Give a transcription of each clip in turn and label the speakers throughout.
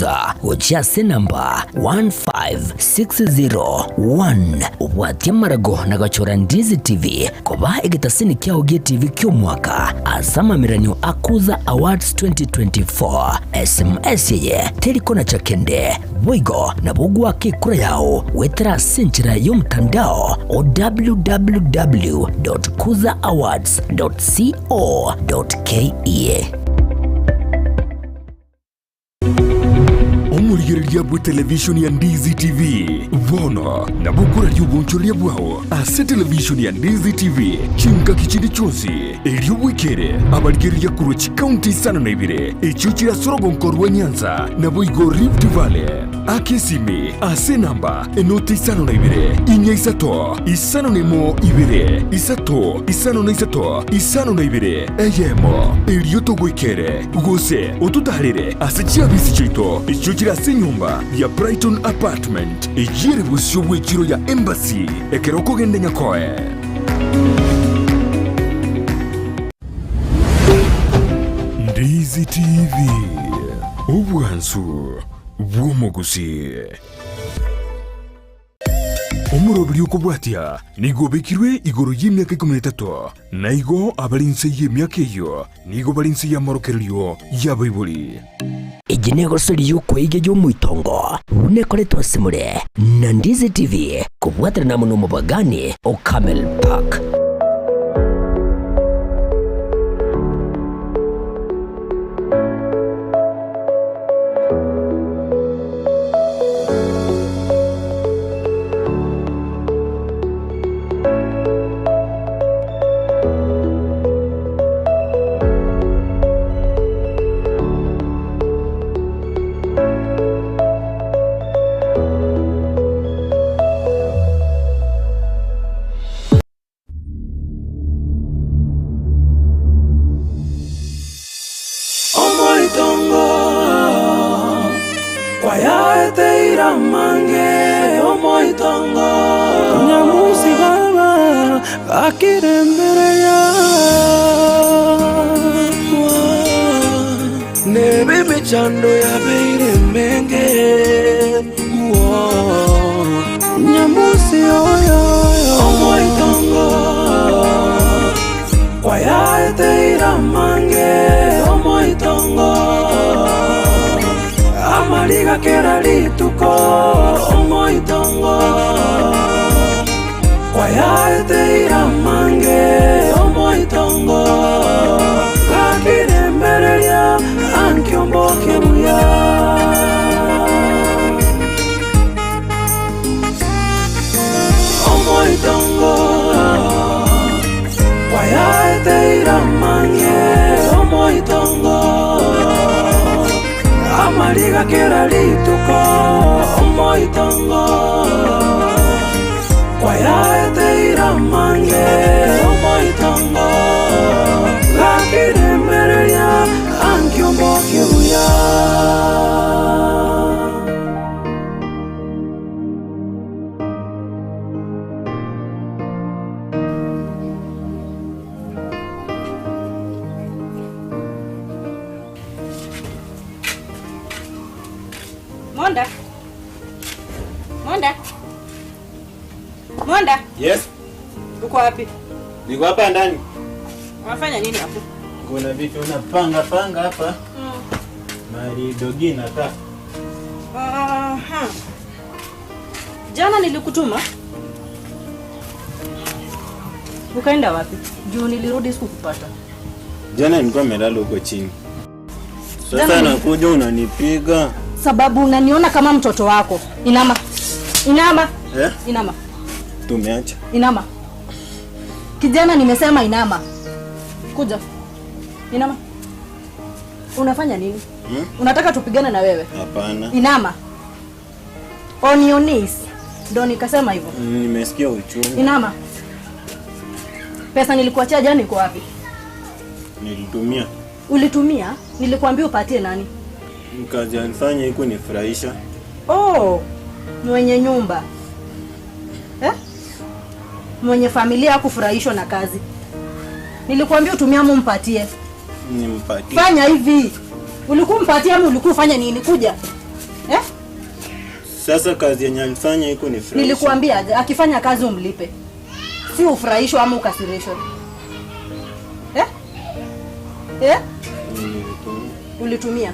Speaker 1: Kuza gochia ase enamba 15601 obwatie amarago na gochora Ndizi TV koba egetasini kiao gie TV ki'omwaka ase amameranio a Kuza Awards 2024. SMS eye teri konacha kende, boigo nabo ogoaka ekura yao goetera ase enchera y'omotandao o www.kuzaawards.co.ke.
Speaker 2: Omorigereria bw'etelevishoni ya Ndizi TV bono nabo okoraria obonchoreria bwao ase televishoni ya Ndizi TV chingaki chinde chionsi, erio bwekere abarigereria korwa chikaunti isano na ibere echio chire ase orogonko rwa Nyanza naboigo Rift Valley. Aka esimi ase enamba enoti isano na ibere, inya isato, isano na emo ibere, isato, isano na isato, isano na ibere, eyemo, erio togoikere. Gose ototaarere ase chiabisi chiaito echio chire ase enyomba ya Brighton Apartment, eyio ere bosio bw'echiro ya Embassy ekero okogenda Nyakoe. Ndizi TV, obwansu bw'omogusii. Omoroberi okobwatia nigo obekirwe igoro y'emiaka ikomi na etato, na igo abare inse y'emiaka eyio nigo bare inse y'amorokererio y'abaibori.
Speaker 1: Eye negosori y'okweiga y'omoitongo buna ekoretwe ase more na Ndizi TV kobwaterana amo nomobagani o Camel Park.
Speaker 3: Omoitongo kwayaeteire amange, omoitongo. Nyamusi baba gakirembereria, Nebe emechando yabeire emenge, Nyamusi oyo omoitongo kwayaeteire amange, omoitongo amariga kera rituko, omoitongo kwayaeteire amange, omoitongo gakirembereria ankiomboke buya. Omoitongo kwayaeteire amange, omoitongo amariga kera rituko, omoitongo kwayaeteire amange, omoitongo gakiremereria ankiombokie buya.
Speaker 4: Monda. Monda. Monda.
Speaker 5: Yes.
Speaker 4: Uko wapi?
Speaker 5: Niko hapa ndani.
Speaker 4: Unafanya nini hapo?
Speaker 5: Kuna vitu unapanga panga hapa. Mali dogi nakaa.
Speaker 4: Aha. Jana nilikutuma. Ukaenda wapi? Juu nilirudi sikukupata.
Speaker 5: Jana nilikuwa nimelala huko chini. Sasa
Speaker 4: Jana-
Speaker 5: nakuja unanipiga.
Speaker 4: Sababu unaniona kama mtoto wako. Inama. Inama.
Speaker 5: Eh?
Speaker 4: Inama.
Speaker 5: Tumeacha.
Speaker 4: Inama. Kijana nimesema inama. Kuja. Inama. Unafanya nini?
Speaker 5: Hmm?
Speaker 4: Unataka tupigane na wewe?
Speaker 5: Hapana.
Speaker 4: Inama. On your knees. Ndo nikasema hivyo.
Speaker 5: Nimesikia uchungu.
Speaker 4: Inama. Pesa nilikuachia jana iko wapi?
Speaker 5: Nilitumia.
Speaker 4: Ulitumia? Nilikuambia upatie nani?
Speaker 5: Kazi alifanya iko nifurahisha.
Speaker 4: Oh, mwenye nyumba eh? Mwenye familia hakufurahishwa na kazi. Nilikuambia utumie ama umpatie.
Speaker 5: Nimpatie.
Speaker 4: Fanya hivi. Ulikuwa umpatie ama ulikuwa ufanye nini? Kuja.
Speaker 5: Sasa kazi yenye alifanya iko ni fresh.
Speaker 4: Nilikuambia aje, akifanya kazi umlipe, si ufurahishwe ama ukasirishwe. Eh? Eh?
Speaker 5: Nilitumia.
Speaker 4: Ulitumia.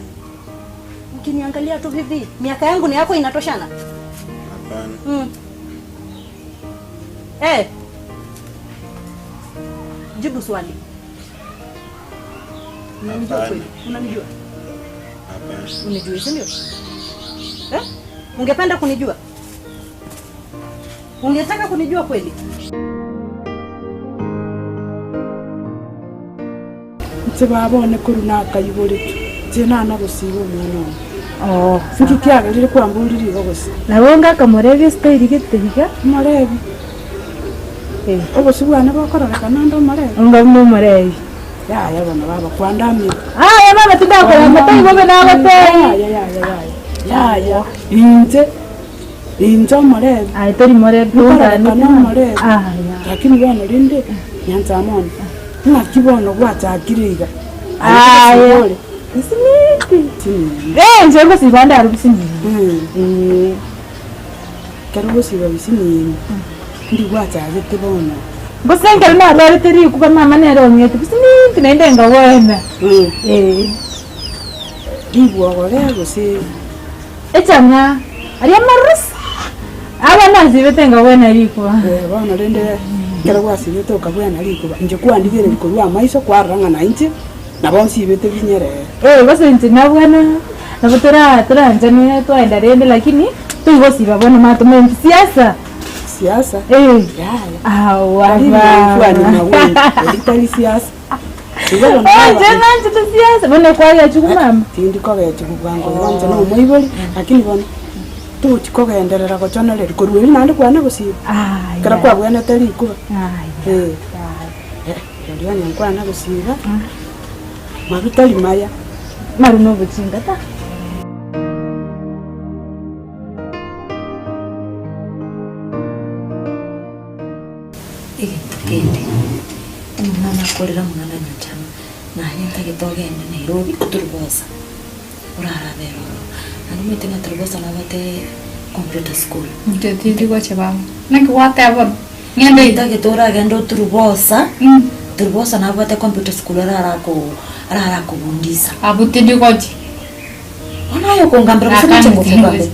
Speaker 4: Ukiniangalia tu hivi, miaka yangu ni yako inatoshana?
Speaker 5: Hapana.
Speaker 4: Eh. Jibu swali. Unanijua
Speaker 5: Hapana.
Speaker 4: kweli? Unanijua?
Speaker 5: Hapana.
Speaker 4: Unijui, si ndio? Eh? Ungependa kunijua? Ungetaka kunijua kweli?
Speaker 3: Nche babone koru nakaiboretwe nche nana gosiba omwana one nki kiagerire kwamborire igo gose
Speaker 6: Nabo ngakamorebia esitairi gete iga
Speaker 3: omorebi obosi bwane bokororekana nde omorebi
Speaker 6: onga buna omorebi
Speaker 3: yaya bono baba kwandamire
Speaker 6: aya baba tindakoramba taibobe nagotei
Speaker 3: yaya yaya yaya yaya inche inche omorebi
Speaker 6: aye tori morebi
Speaker 3: Nkororekana omorebi
Speaker 6: aya
Speaker 3: lakini bono rinde nyancha mono ng'aki bono gwachakire iga
Speaker 6: Aya. Isimiti
Speaker 3: Simiti.
Speaker 6: Eh, nche ngosiba ndaro bisinini
Speaker 3: Kero gosiba bisinini ndi gwachagete bono
Speaker 6: ngosengero narwarete rikuba mama nere ong'ete bisinini naende ngawena Eh.
Speaker 3: ribwogore gose
Speaker 6: echang'a aria marusa aba nasibete ngawena rikuba
Speaker 3: eh, bono rende kero gwasibete okabwena rikuba inche kwandigereri korwa amaiso kwarora ng'a na inche nabo nsibete binyerere
Speaker 6: Eh, gose inche nabwana nabo tora toranjane twaenda rende lakini toigosiba bono matumenti siasa
Speaker 3: siasa
Speaker 6: Eh.
Speaker 3: yaya
Speaker 6: Awa
Speaker 3: Karibu
Speaker 6: baba.
Speaker 3: mawingi itari siasa Igo bono
Speaker 6: Oh,
Speaker 3: baba-
Speaker 6: nje nanjete siasa bono kwagechuku mama
Speaker 3: tindi kogechuku bwango igo inche na omoibori lakini bono tochi kogenderera gochonereri korwa eri naende kwane gosiba
Speaker 6: Aya.
Speaker 3: kero kwabwenete rikuba
Speaker 6: Aya.
Speaker 3: Eh. Eh, riria onye nkwana gosiba maru tari maya
Speaker 6: Maru nobochinga ta.
Speaker 7: Egento kende omwana nakorera omwana nyanchama naye ntagete ogende Nairobi oturubosa orarabera ororo naende omanyete ng'a turubosa nabate computer school.
Speaker 8: Inche tindi gocha baba. Naki gwateba bono? Ng'ende ime.
Speaker 7: Ntagete oragende oturubosa turubosa nabwate computer school ararako ararakobundisa.
Speaker 8: Abwo tindi gochi.
Speaker 7: Bono aye okongambera gose ninche ngokogambera.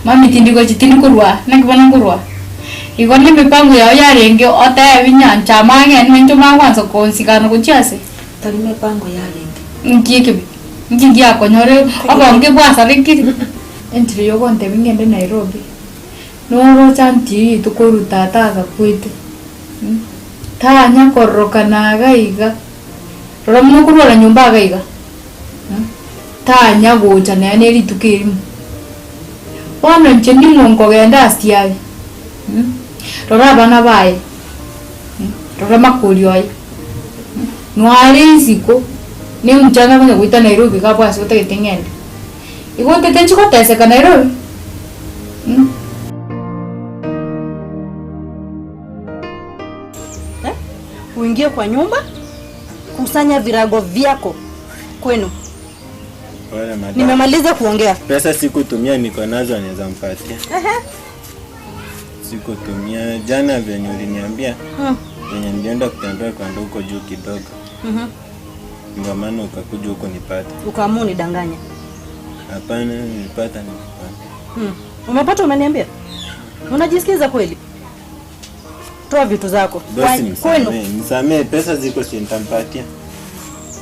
Speaker 8: Mami tindi gochi tindi korwa naki bono nkorwa. Igo na emipango yao yarenge otebi nyanchama ang'e ninche magwansa konsikana gochia ase.
Speaker 7: Tari mipango yarenge.
Speaker 8: Nki ekebe? Nki ngiakonyore obonge bwasarekire. Enchera ya ogontebia ng'ende Nairobi, noroche ntii rituko oru tata agakwete tanya kororokana iga iga, rora buna okorwara nyomba iga iga, tanya gocha nonya na erituko erimo. Bono inche ning'o nkogenda ase aye, rora abana baye, rora makori oye, nware isiko, na emchanga konya goita Nairobi iga abwo ase otagete ng'ende. Igo ntete nchigoteseka Nairobi.
Speaker 4: Eh? Uingie kwa nyumba, kusanya virago vyako kwenu.
Speaker 5: Pole madam.
Speaker 4: Nimemaliza kuongea.
Speaker 5: Pesa sikutumia niko nazo naweza mpatia. Sikutumia jana venye uliniambia venye nilienda kutembea kwenda huko juu kidogo. Ndio maana ukakuja huko nipata.
Speaker 4: Ukaamua unidanganya.
Speaker 5: Hapana, nilipata nilipata.
Speaker 4: Umepata, umeniambia? Unajisikiza kweli? Toa vitu zako
Speaker 5: Basi
Speaker 4: kwenu.
Speaker 5: nisamee, nisamee, pesa ziko si nitampatia.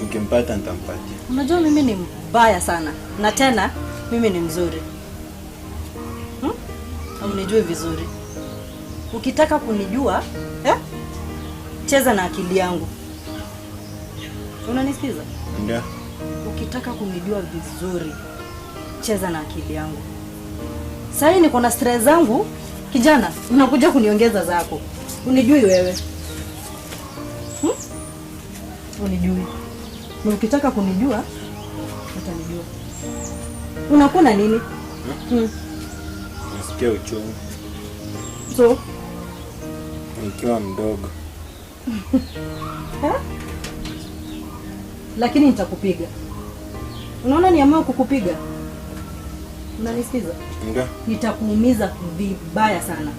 Speaker 5: Nikimpata nitampatia.
Speaker 4: Unajua mimi ni mbaya sana na tena mimi ni mzuri Unijui vizuri. Ukitaka kunijua eh? Cheza na akili yangu. Unanisikiza?
Speaker 5: Ndio.
Speaker 4: Ukitaka kunijua vizuri, cheza na akili yangu. Sasa niko na stress zangu, kijana, unakuja kuniongeza zako. Unijui wewe Unijui. Na ukitaka kunijua utanijua. Unakuna nini?
Speaker 5: Nasikia uchungu
Speaker 4: So
Speaker 5: nikiwa mdogo.
Speaker 4: lakini nitakupiga. Unaona niamua kukupiga? Unanisikiza?
Speaker 5: Nga.
Speaker 4: Nitakuumiza vibaya sana,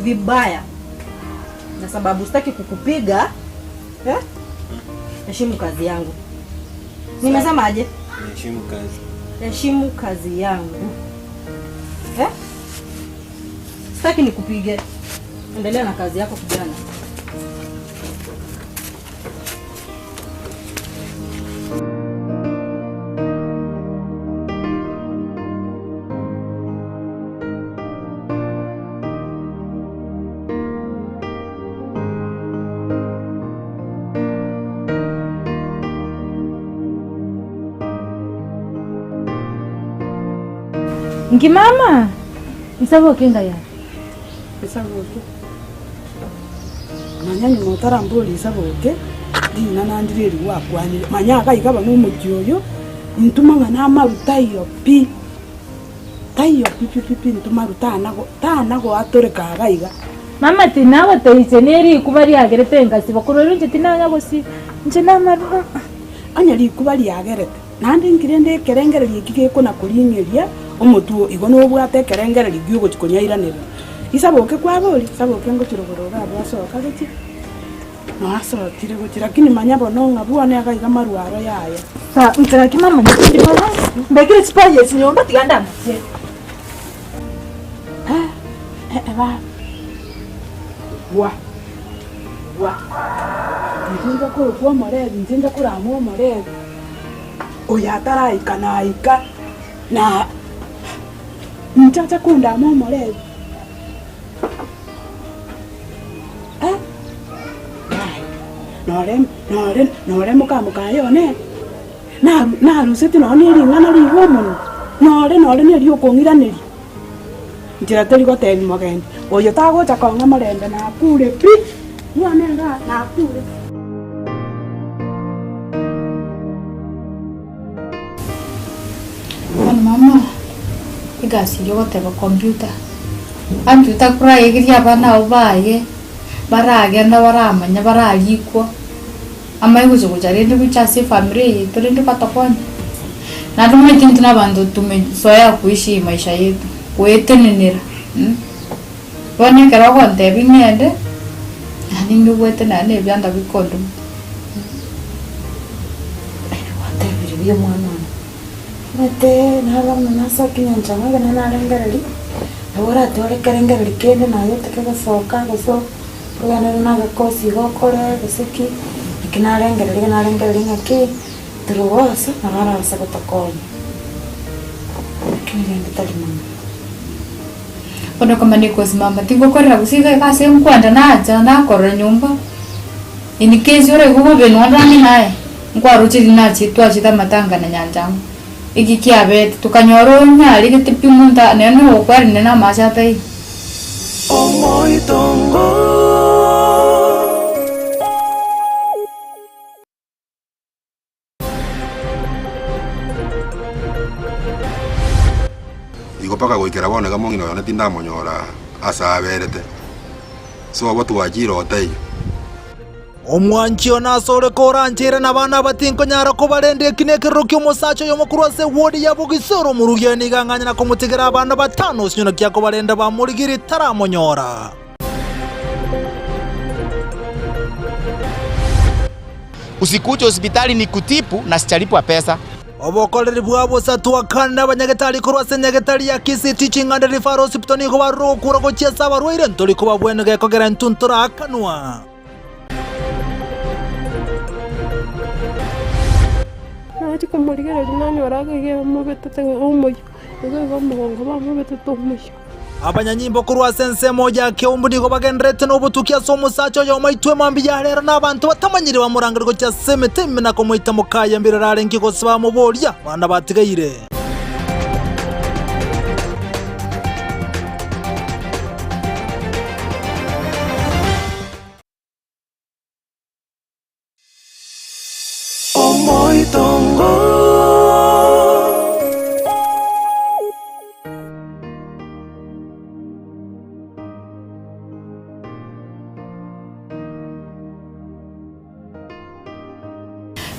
Speaker 4: vibaya, na sababu sitaki kukupiga eh? Heshimu kazi yangu. Nimesema aje?
Speaker 5: Niheshimu kazi.
Speaker 4: Heshimu kazi yangu eh? Sitaki nikupige. Endelea na kazi yako kijana.
Speaker 6: Nki mama? Nsaboke ngaya.
Speaker 3: Isaboke. Manya nyuma otaramboria isaboke, ring'ana ndire eri gwakwanire, manya iga iga bono omochie oyo, intwe mang'ana amaru taiyo pi, taiyo pi pi pi pi intwe maru tana go tana goatoreka iga iga.
Speaker 6: Mama tinagoteiche ne rikuba riagerete ngasiba korwa erio inche tinanya gosiba, inche namaru aa.
Speaker 3: Onye rikuba riagerete, naende inki rende ekerengererio eki gekona koring'eria omotwe oo, igo nobwate ekerengererio giogochia konyairaneria. Isaboke kwaboria, saboke ngochia rogoro iga abwo asoka gochia, noo asokire gochia lakini manya bono ng'a bwane iga iga amarwaro yaya.
Speaker 6: Sawa, inche gaki mama nintindi bono, mbekere chipayi echi nyomba tiga ndamache.
Speaker 3: Eh, eh, baba. Gwa, gwa. Inche ncha korokwa omorebi, inche ncha koramwa omorebi. Oyo ataraika naika, na inche acha kondama omorebi. Eh, yaya, nore nore nore moka mokaye one, naru narusetie nonye na ering'ana riiga omonwa, nore nore na erio okong'iraneria. Nchera tori gotebia mogendi, Oyo tagocha kong'a morembe nakure pi, mwane igaa nakure.
Speaker 8: Bono mama, egasi eyio ogoteba computer, computer koraegerie abana abwo baye, baragenda baramanya bararikwa, amanye gocha gocha rende gocha ase efamiri eye yaito rende batokonye. Naende omanyete intwe na abanto tumezoea kuishi maisha yetu, goetenenera bono ekero ogontebia ng'ende, naende nigwete naende na ebianda bikonduma.
Speaker 7: Gwatebirie buya omwana one, omanyete naro buna nasokia nyanchama ekero narengereria, nabo oratware ekerengererio kende naye otake gosoka gose ogenderere na agakosi iga okore gose ki, naki narengereria iga narengereria ng'aki, torogosa nabo arabase gotokonya, lakini rende tari mono.
Speaker 8: Bono kama nikosimama tingokorera gose iga iga ase nkwenda nacha nakorora nyomba, in case oraigwe bobe nonde ang'e naye, nkwaroche riria nachie twachete amatanga na nyanchama, eki kiabete tokanyora onyaregete pi omonto nere na ogokwerania na amache ataiyo.
Speaker 9: Igo mpaka goikera bono iga mong'ina oyo one tindamonyora ase aberete. Sobo twachire otaiyo.
Speaker 10: Omwanchi one asore korancheire nabana aba tinkonyara kobarenda eki nekerero ki'omosacha oyomo korwa ase ewodi ya bogisoro omorugi oye nigo ang'anye na komotigera abana batano ase onye akobarenda bamorigirie taramonyora.
Speaker 11: Usikuje hospitali nikutibu na sijalipwa pesa.
Speaker 10: Obokoreri bwa bosa twakana abanyagetari korwa ase nyagetari ya Kisii Teaching and Referral Hospital nigo barure gokura gochia ase abarwaire ntori kobabwena gekogera intwe ntorakanwa.
Speaker 12: Nachia komorigereria nanyora iga iga bamobetete omoyio, iga iga omogongo bamobetete omoyio.
Speaker 10: Abanyanyimbo korwa ase ensemo ya Keumbu nigo bagendererete nobotuki ase omosacha oyomo aitwe mambia ya rero na abanto batamanyiri bamorangeria gochia ase emete ime na komoita mokaye mbirero arenge gose bamoboria abana batigaire.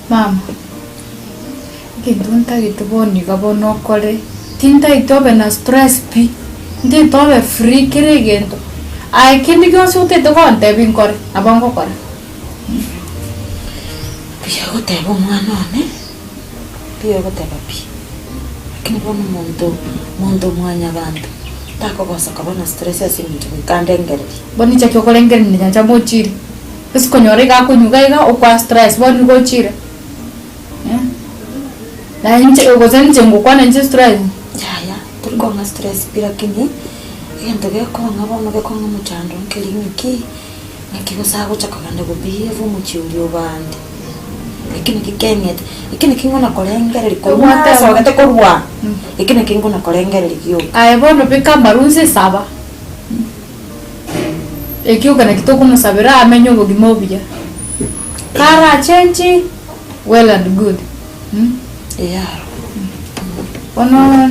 Speaker 8: Mama, egento ntagete bono iga bono okore, Tintaeti obe na stress pi, ntaete obe free kera egento. Aye kende gionsi otaete gontebia nkore, nabo ngokora.
Speaker 7: Mbuya ogoteba omwana one, mbuya ogoteba pi, lakini bono omonto monto mwanyabanto takogosa koba na stress ase eng'encho goika andengererie.
Speaker 8: Bono inche ki okorengereria nyancha mochire, ase konyora iga akonyuga iga okwa stress bono nigo ochire eh, na inche gose inche ngokwana inche stress.
Speaker 7: Yaya, tori kong'a stress pi lakini, egento gekong'a bono gekong'a omochando nkeri ng'aki. Naki gose agocha kogenda gobehave omochie oria obande? Eki naki keng'ete, eki naki ngona korengereria korwa nasogete korwa, eki naki ngona korengereria gioka.
Speaker 8: Aye bono beka amaru inse saba, ekio naki tokomosabera amenye obogima obuya. Karachenchi, well and good.
Speaker 7: Eyaro.
Speaker 8: Bono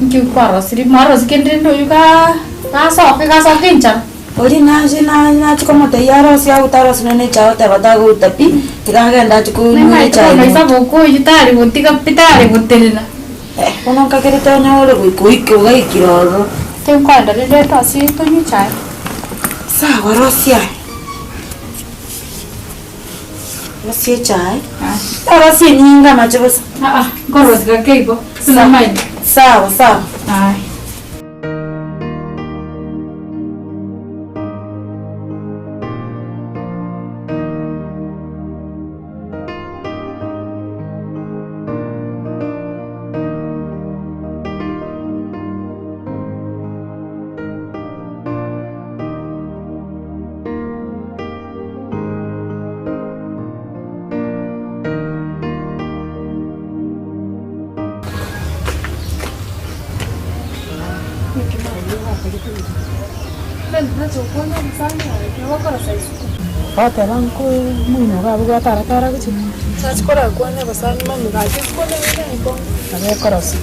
Speaker 8: inki kwarosirie, mwarosirie kende rende oyio gaa gasoke gasoke enchara.
Speaker 7: Oria nache nachia komotebia arosie agute arosie nonya nechae oteba tagouta pi, tiga agende achie konywa echae
Speaker 8: Namaete bono ase obokoyi tari gotiga pi tari gotenena.
Speaker 7: Bono nkagerete onyore goika oike ogaikire ororo.
Speaker 8: Tinkoenda rende tosie tonywe echae.
Speaker 7: Sawa rosia. Rosia echae. Orosie enyinga amache bosa.
Speaker 8: Nkorosia gake igo, sinamaete.
Speaker 7: Sawa sawa.
Speaker 8: Aye.
Speaker 3: Bateba nko moino iga abwo gwataratara gochia nabo ekorosia.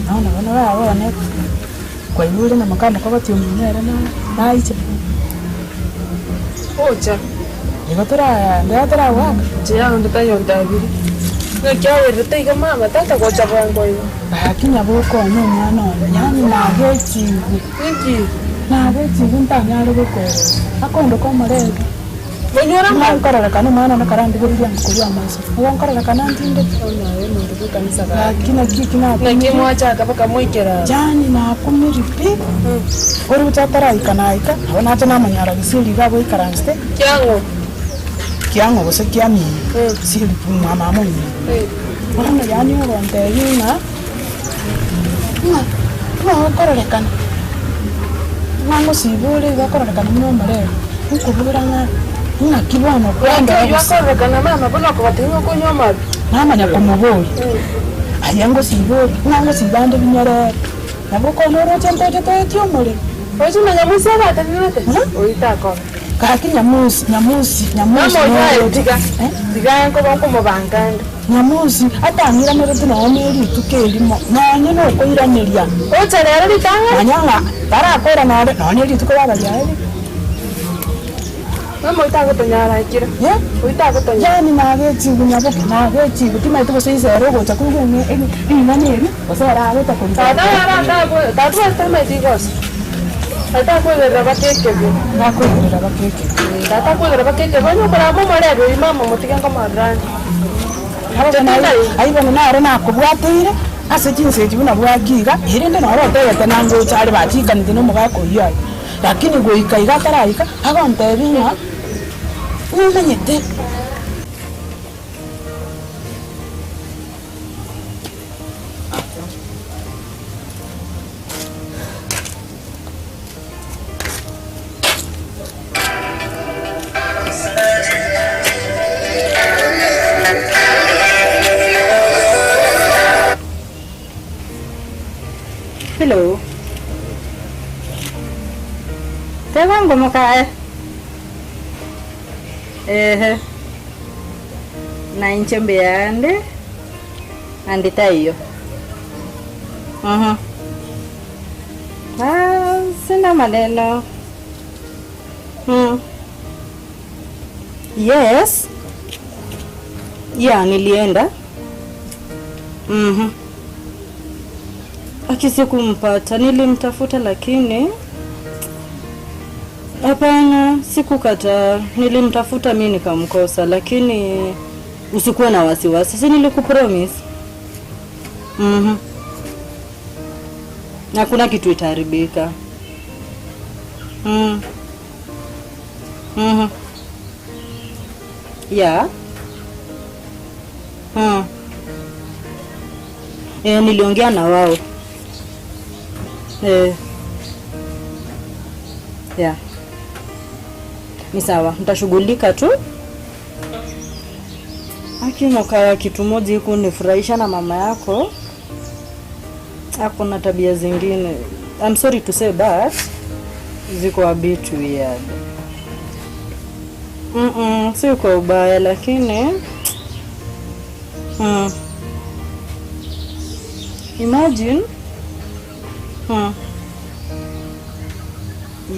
Speaker 3: Bono bono baba one kwaigure na moka mokogoti omino ere naiche. Igo toraa ndero toragoaka. Gaki nyaboka one omwana one, yaani nagechigwe, nagechigwe ntanyare gokoeresa, akondoka omorembe. Buna nkororekana omwana one karandigereria ango korwa amaiso, nigo nkororekana ntindete. Gaki naki eki nakumirie, yaani nakumirie pi, oroche ataraika naika, nabo nacha namonyora gesieri iga abwo aikaransete, kiang'o gose kiamino, gesieri mwa mama omino. Bono yaani ogontebia ng'a, ng'a ng'a okororekana, ng'a ngosiba ore iga okororekana buna omorembe, nkobora ng'a ng'aki bono kwandora gose. Namanya komoboria, aye ngosiba ore, ng'a ngosiba ande binyerere, nabo okona oroche ntoche toetie omorero. Gaki nyamusi, nyamusi, nyamusi noroche, eh. Nyamusi atang'iranereti nonya ne rituko erimo, nonya nokoiraneria. Manya ng'a tarakora nore nonya ne rituko baba riaye rire. Yaani nagechigwe nyaboke, nagechigwe, timanyeti gose inse ere ogocha koigwa ring'ana eri, gose ere agocha korika. Nakoigerera bakekebe. Ayio bono naro nakobwateire ase chinsa echi buna bwaki iga, erinde noro otebete nangocha are bachikanete na omogaka oyio aye. Lakini goika iga ataraika, agontebia ng'a nimanyete.
Speaker 4: Hello. Teba ngomokae. Ehe. Na inche mbuya ande, ande taiyo. Mhm. Ah, sina maneno. Mm. Yes. Yeah, nilienda. Mhm. Aki sikumpata, nilimtafuta lakini hapana, sikukataa. Nilimtafuta mi nikamkosa, lakini usikuwe na wasiwasi, si nilikupromise? Mhm. Hakuna kitu itaharibika. Mm. Mhm. Yeah. Mm. Eh, niliongea na wao. Eh. Yeah. Ni sawa, nitashughulika tu. Aki Mokaya, kitu moja iko nifurahisha na mama yako, ako na tabia zingine. I'm sorry to say but ziko a bit weird. Mm -mm, si kwa ubaya lakini mm. Imagine mm.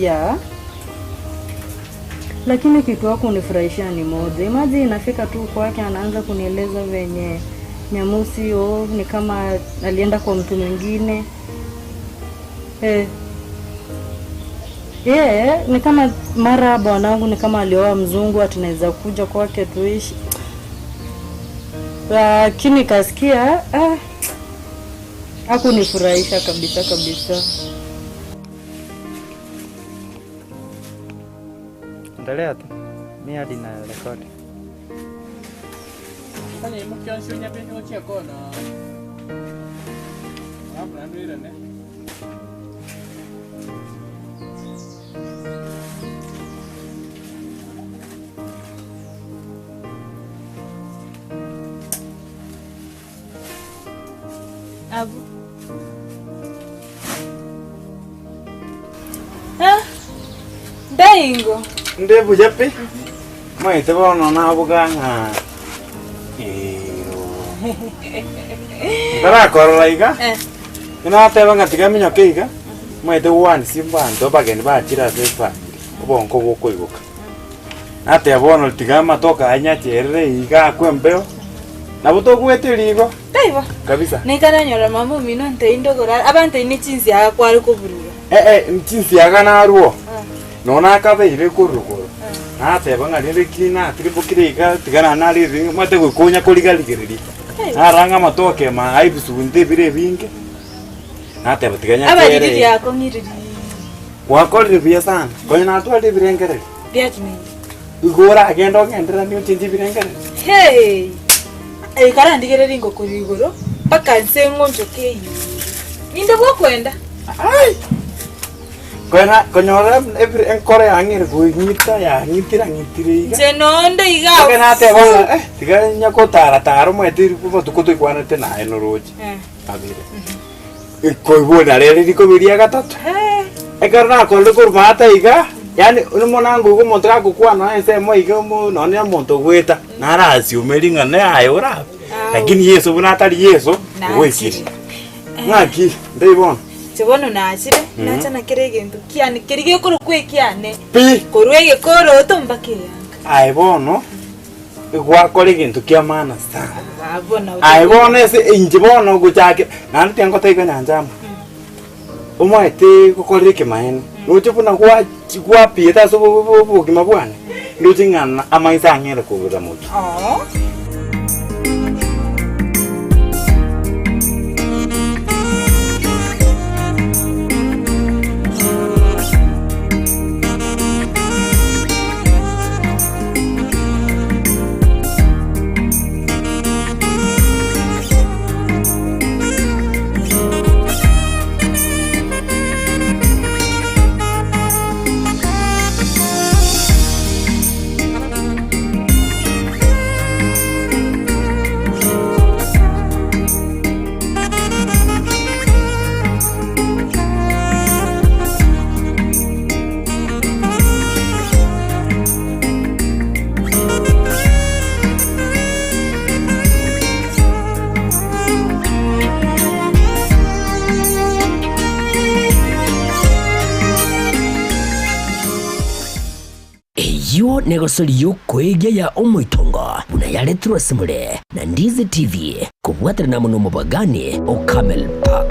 Speaker 4: Yeah. Lakini kitu wako unifurahisha ni moja. Imagine inafika tu kwake anaanza kunieleza venye Nyamusi oh, ni kama alienda kwa mtu mwingine eh. Yeah, ni kama mara bwanangu ni kama alioa mzungu ati naweza kuja kwake tuishi, lakini kasikia ah, hakunifurahisha kabisa kabisa.
Speaker 13: Endelea tu. Mi hadi na rekodi.
Speaker 6: Abu. Ah. Ndaingo.
Speaker 14: Ndi buya pi maete bono nabuga ng'a ero ntarakorora iga
Speaker 6: Eh.
Speaker 14: nateba ng'a tiga minyoke iga maete gwanisia mbanto abageni bachire ase efamiri obonko bokoigoka nateba bono tiga amatoke aya nyacherere iga akwe embeo nabo togwete rigo
Speaker 6: Taibo.
Speaker 14: kabisa
Speaker 6: Naikaranyora mama omino ntei ndogora abantei ne chinsiaga kware koburuga.
Speaker 14: Eh eh chinsiaga narwo Nonya nakabeire korwa igoro, nateba ng'a rende ki natirimbokire iga, tiga naende narire omanyete gokonya korigarigereria. Narora ng'a amatoke ime aa ebisunte ebire ebinge, nateba tiga nyachere
Speaker 6: Abariri
Speaker 14: iga.
Speaker 6: biakong'iriri.
Speaker 14: Gwakorire buya sana, konya natwarire ebirengererio.
Speaker 6: Biakinenire.
Speaker 14: Igo oragende ogendereranie ochenche ebirengererio.
Speaker 6: Hey! Ekarandigereria ingo korwa igoro, mpaka nse ng'onchoke eyio. Ninde bwokwenda?
Speaker 14: Ai! Konya konyora ebire enkoro yang'ire koing'ita yang'itira ng'itire iga.
Speaker 6: Inche nonde iga
Speaker 14: Mpaka nateba ng'a eh, tiga nya kotara tara omanyete botuko toikwanete naye noroche.
Speaker 6: Eh.
Speaker 14: Abere. Koigwa narere rikobi ria gatato. Ekero nakorire korwa maate iga, yaani buna nkoigwa omonto gagokwana nonya ensemo iga omo nonya omonto ogoeta, narasiumerie ng'a naye orabe. Lakini Yeso buna atari Yeso, ogoikire. Ng'aki, ntebie bono.
Speaker 6: Inche bono nachire,
Speaker 14: Mhm.
Speaker 6: nacha na kera egento kiane, keria gekorokwa ekiane,
Speaker 14: Pi!
Speaker 6: korwa egekoroto mpaka eyanga.
Speaker 14: Aye bono, gwakora egento kia maana sana.
Speaker 6: Abwo nabo
Speaker 14: Aye bono ase inche bono gochakera, naende tiangotebi konya inche amo, omaete gokorera ekemaene, roche buna gwachi gwapiete ase obo- obo- obogima bwane, ndoche ng'a na amaiso ang'ere kobura motwe.
Speaker 6: Oo.
Speaker 1: Eyio negosori y'okoegia ya omoitongo buna yaretirwe ase more na Ndizi TV kobwaterana amo nomobagani o Camel Park.